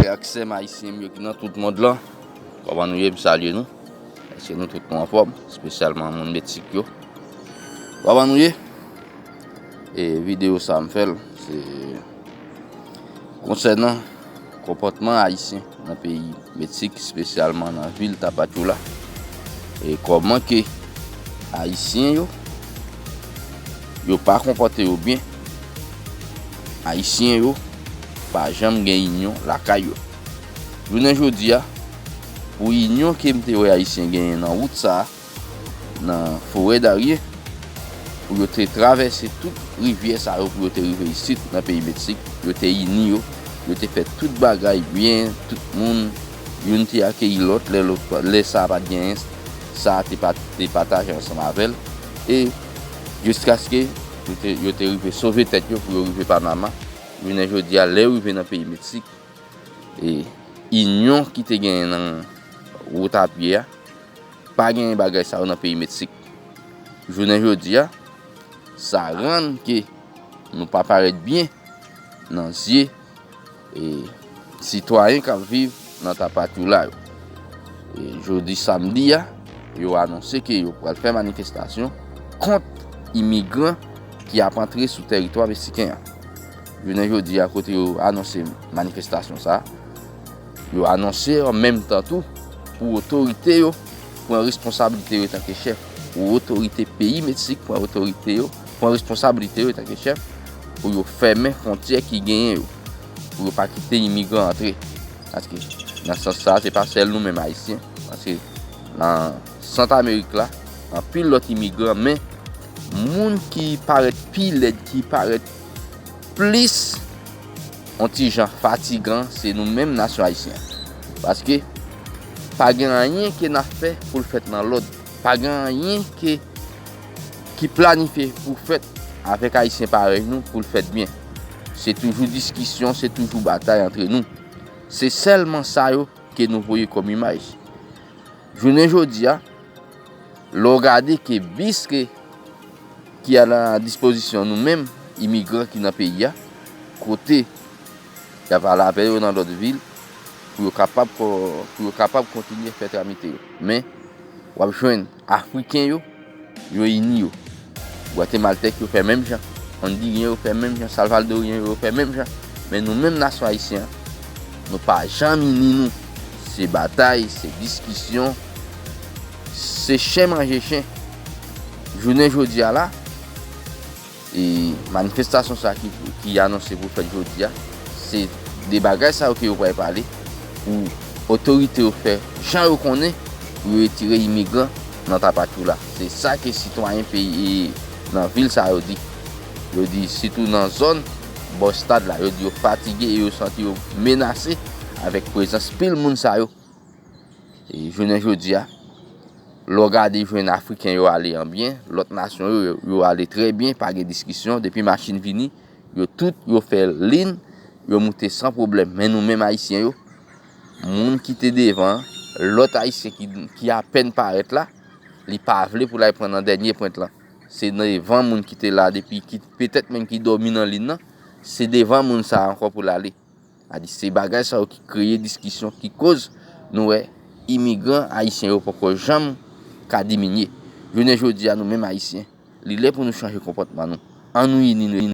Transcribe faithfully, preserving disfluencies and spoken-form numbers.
Ak sè m ayisyen m yo ki nan tout mond lan, kòman nou ye? M salye nou. Èske nou tout nou anfòm? Espesyalman moun Meksik yo. Kòman nou ye? E videyo sa a m fè l, se konsènan konpòtman ayisyen nan peyi Meksik, espesyalman nan vil Tapachula. E kòman ke ayisyen yo, yo pa konpòte yo byen. Ayisyen yo pa janm gen inyon lakay yo. Jounen jodi a, pou inyon ke m te wè ayisyen genyen nan wout sa a, nan forè Darien, pou yo te travèse tout rivyè sa yo, pou yo te rive isit nan peyi Meksik, yo te ini yo, yo te fè tout bagay byen, tout moun, youn te akeyi lòt, lè lòt, lè sa a pa t genyen, sa a te pa, te pataje ansanm avè l. E jiskaske yo te, yo te rive sove tèt yo pou yo rive Panama. Jounen jodi a, lè yo rive nan peyi Meksik, e inyon ki te genyen nan wout a pye a, pa genyen bagay sa yo nan peyi Meksik. Jounen jodi a, sa rann ke nou pa parèt byen nan zye, e, sitwayen k ap viv nan Tapachula yo. E, jodi samdi a, yo anonse ke yo pral fè manifestasyon kont imigran ki ap antre sou tèritwa meksiken an. Jounen jodi a, kote yo anonse manifestasyon sa a, yo anonse an menm tan tou pou otorite yo pran responsablite yo tanke chèf, pou otorite peyi Meksik pran otorite yo, pran responsablite yo tanke chèf, pou yo fèmen fwontyè ki genyen yo, pou yo pa kite imigran antre. Paske nan sans sa, se pa sèl nou menm ayisyen, paske nan Sant Amerik la, anpil lòt imigran, men moun ki parèt pi lèd, ki parèt plis yon ti jan fatigan, se nou menm nasyon ayisyen an. Paske pa gen anyen ke n ap fè pou l fèt nan lòd. Pa gen anyen ke, ki planifye pou fèt avèk ayisyen parèy nou pou l fèt byen. Se toujou diskisyon, se toujou batay antre nou. Se sèlman sa yo ke nou voye kòm imaj. Jounen jodi a, lè w gade ke bis ke, ki a la dispozisyon nou menm, imigran ki nan peyi a, kote y ap ale avè yo nan lòt vil, pou yo kapab ko-, pou yo kapab kontinye fè tramite yo. Men, w ap jwenn Afriken yo, yo ini yo. Gwatemaltèk yo fè menm jan. Ondiryen yo fè menm jan. Salvadoryen yo fè menm jan. Men nou menm nasyon ayisyen an, nou pa janm ini nou. Se batay, se diskisyon, se chen manje chen. Jounen jodi a la, e manifestasyon sa ki, ki anonse pou fèt jodi a, se de bagay sa yo ke yo pral pale pou otorite yo fè jan yo konnen pou yo retire imigran nan Tapachula. Se sa ke sitwayen peyi nan vil sa yo di. Yo di, sitou nan zòn bò stad la, yo di yo fatige e yo santi yo menase avèk prezans pil moun sa yo. E jounen jodi a, lè w gade jwenn Afriken yo ale an byen, lòt nasyon yo, yo, yo ale trè byen, pa gen diskisyon. Depi machin vini, yo tout, yo fè lin, yo moute san pwoblèm. Men nou menm ayisyen yo, moun ki te devan an, lòt ayisyen ki, ki apèn parèt la, li pa vle pou l al pran nan dènye pwent lan. Se devan moun ki te la depi, ki petèt menm ki dòmi nan lin nan, se devan moun sa a ankò pou l ale. A di, se bagay sa yo ki kreye diskisyon, ki koz nou wè imigran ayisyen yo poko janm ka diminye. Jounen jodi a, nou menm ayisyen, li lè pou nou chanje konpòtman nou. Ann nou ini nou.